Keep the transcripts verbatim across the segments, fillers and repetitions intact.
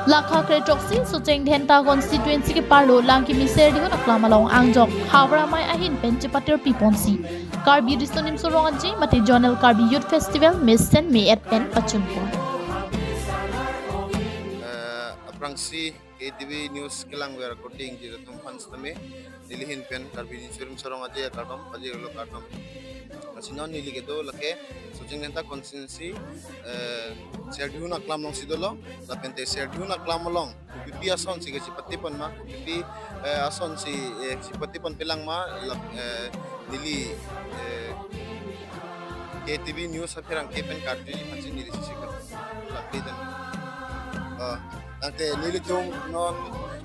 Lakha kre throksi Socheng Dhenta constituency keparlo Langkimi Serdihun aklam along angjok Hawar Amei ahin pen chepatirpi ponsi Karbi Riso Nimso Rong Aje mate Zonal Karbi Youth Festival mesen me-et pen pachunpon. Eh, aphrangsi K T V News kelangver korte ingjir atum aphan sitame neli ahin pen Karbi Riso Nimso Rong Aje akardom, pajirlo kardom. Lasi non neli kedo lake Socheng Dhenta constituency, eh, Serdihun aklam alongsi dolo, lapente Serdihun aklam along kopipi asonsi kachepatipon ma, kopipi, eh, asonsi, eh, chepatipon pelang ma, lap, eh, neli, eh, K T V News apherangke pen karjuji aphansi neli sisi ko. Lapi dan. Ah, tangte nelitum non,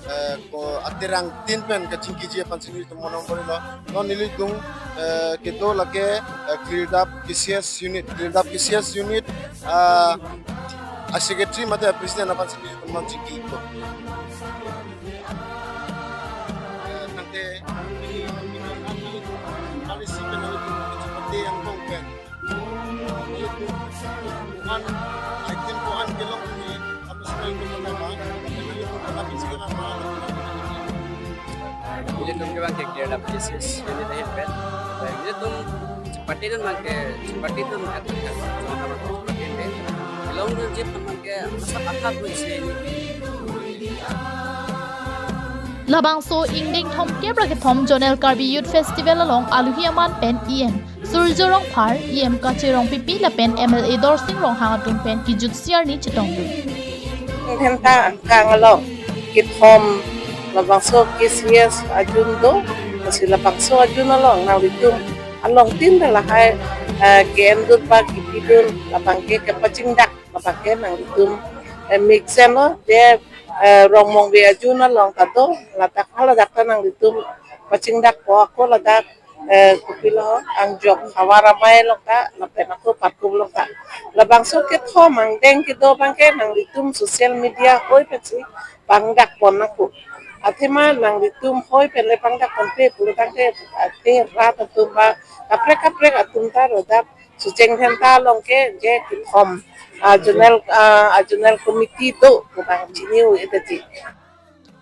eh, ko aterang tin pen kachingkiji aphansi nelitum monom borilo. Non nelitum, eh, kedo lake, eh, Klirdap K C S unit, Klirdap K C S unit, ah, a secretary mate a president aphansi nelitum non chingki ko. Eh, tangte, hari si pen hari tu, seperti yang kong pen. Kan, item ko-an kelong ni, apa sih yang kong pen apa? Apa sih yang kong pen? Ilitum kevang ke Klirdap K C S unit ahin pen. Ilitum chepatidun abangke, chepatidun at, at, chepatidun. Kelongdunji abangke, asa akha pun isi. Labangso ingdeng thomkep ra kethom Zonal Karbi Youth Festival along alohi aman pen E M Surjya Rongphar, E M Kache Rongpipi lapen M L A Dorsing Ronghang atum pen kejutsi arni chetongdun. Henta angkang along kethom labangso K C S ajun do, lasi labangso ajun along nanglitum along tin ta lahai, eh, ke-endun pa kipidun labangke kepachingdak labangke nanglitum, eh, mixen lo, je, eh, Rongmongve ajun along ta do, ladak haladak ta nanglitum pachingdakpo ako ladak, eh, kopilo angjok Hawar Amei along ta, lapen ako Parkup along ta. Labangso kethom angdeng kedo abangke nanglitum social media hoi pensi pangdakpon ako. Athema nanglitum hoi pen le pangdakponpe pulo tangte, ate rat atum ba kaprek kaprek atum ta rodap Socheng Dhenta along ke je kethom, ah, zonal, ah, zonal committee do pu abang chini-u-et tangji.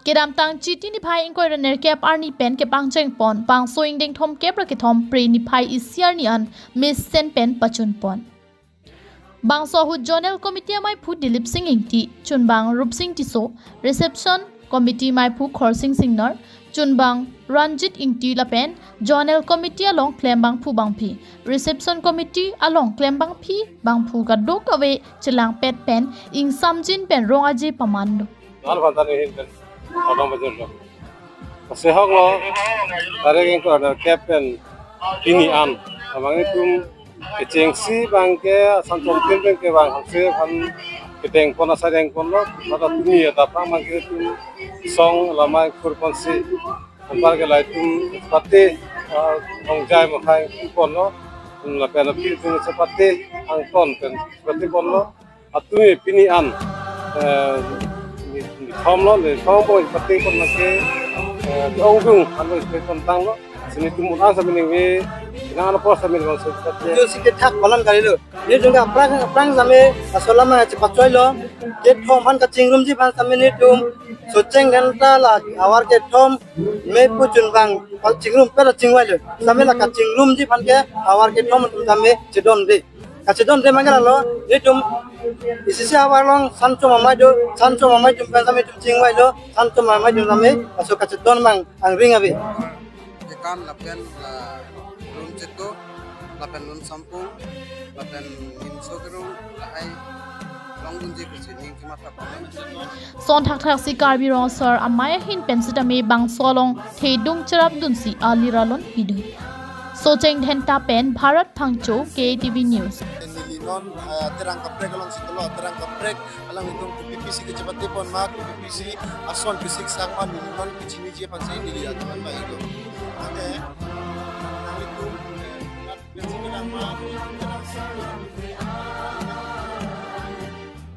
Kedamtang Chiti niphai ingkoi ra nerkep arni pen kepangchengpon bangso ingdeng thomkep ra kethom Phre niphai isi arni an mesen pen pachunpon. Bangso ahut Zonal Committee amaiphu Dilip Singh Ingti, chunbang Rupsing Tisso, Reception Committee amaiphu Khorsing Singnar, chunbang Ranjit Ingti lapen Zonal Committee along klembangphu bangphi, Reception Committee along klembangphi bangphu kadokave chelangpet pen ingsamjin pen rong aje paman do. Hal bantani hin pen, kadong bajir lo. Kasihok lo, tarik ingkoi ra nerkep pen pini an. Abang itum kechengsi abangke asam somtin pen kevang hamse aphan kedengpon asai dengpon lo, mata pini ya tapang abangke itum song lama kurponsi. Anpar ke la itum pate, ah, ongjai makhai pon lo, lapen api itum pate angton pen pate pon lo. Atumi pini an, eh, ni, ni thom lo, ni thom po pati kon lake, eh, ongdung an lo ipe kon tanglo. Sini tum un-an sami ningve, nang ano po sami ningve so pati. Jo si kethak balan kali lo. Netum ke aphrang, aphrang sami asolam na chepachoi lo. Kethom aphan kachingrumji aphan sami netum Socheng Dhenta la Hawar kethom me pu chunbang chingrum pela chingvai lo. Sami la kachingrumji aphan ke Hawar kethom atum sami chedonde. Kachedonde mangala lo, netum isi isi Hawar along Sanchom Amei do, Sanchom Amei atum pen sami itum chingvai lo, Sanchom Amei atum sami, laso kachedon abang angring ave. Ekan lapen la Rum Cheto, lapen Rum Sampung, lapen Nimso Kerung, lahai longdunji pusi ning chimatha pame. Son thakthak si Karbi Rong Asar Amei ahin pen sitame bangso along thedung cherapdunsi aliralon pidun. Socheng Dhenta pen Bharat Phangcho, K T V News. Neli non, eh, terang kaprek alongsi dolo, terang kaprek along itum kopipi si kachepatipon ma, kopipi si ason pisik sang ma, neli non kachiniji aphansi neli atum ba ilo. Ante, nanglitum, eh,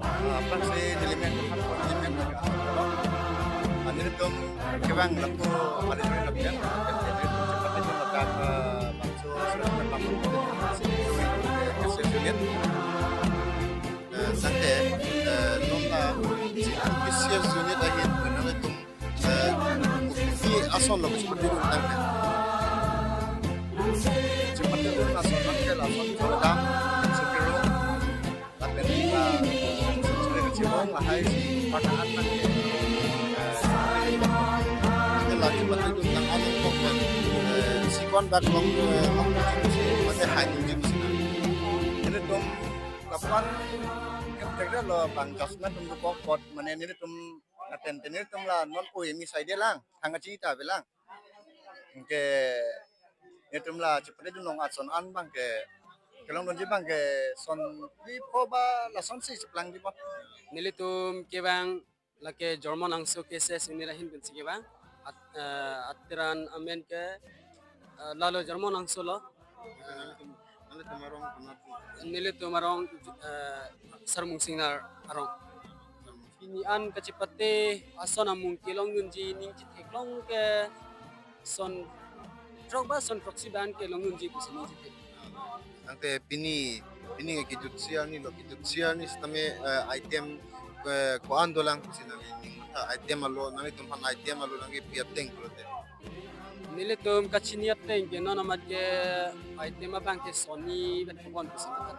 Ah, aphrangsi nelimen, nelimen, ah, nelitum kevang lapu hari hari lapian, nelitum cepat itu letak, ah, bangso surat berlaku, eh, kesesunian. Eh, Ason lo chepate dun tangte. Chepate dun ason tangte lason chodam, chepiro. Lapen la chepate kachimong lahai si pata an tangte. Eh, la chepate dun tang along kok kan. Eh, sikon bak long, eh, long mate hai nung jim sina. Nelitum lapuan keptek lo bang jasna tum kok pot mane nelitum lapen te nelitum la non oi mi sai de lang, thang achi ta be lang. Ke nelitum la chepate dun long ason an bang ke kelong dunji bang ke son pi pho ba lason si cheplang di ba. Nelitum kevang lake Jormon Angso K S S ini rahin pensi kevang. At, eh, atiran amen ke, eh, lalo Jormon Angso lo. Nelitum arong konat? Nelitum arong, eh, Sarmung Singnar arong. Pini an kachepate ason amung kelong dunji ning chetheklong ke son throk ba son throksi ban kelong dunji pusi ning chethek. Tangte pini, pini ke kejutsi arni lo, kejutsi arni sitame, eh, item, eh, ko-an dolang pusi nangning matha item alo, nanglitum aphan item alo nangkepi ateng pulote. Nelitum kachini ateng ke non amat ke item abang ke sonni vet kebon pusi matha.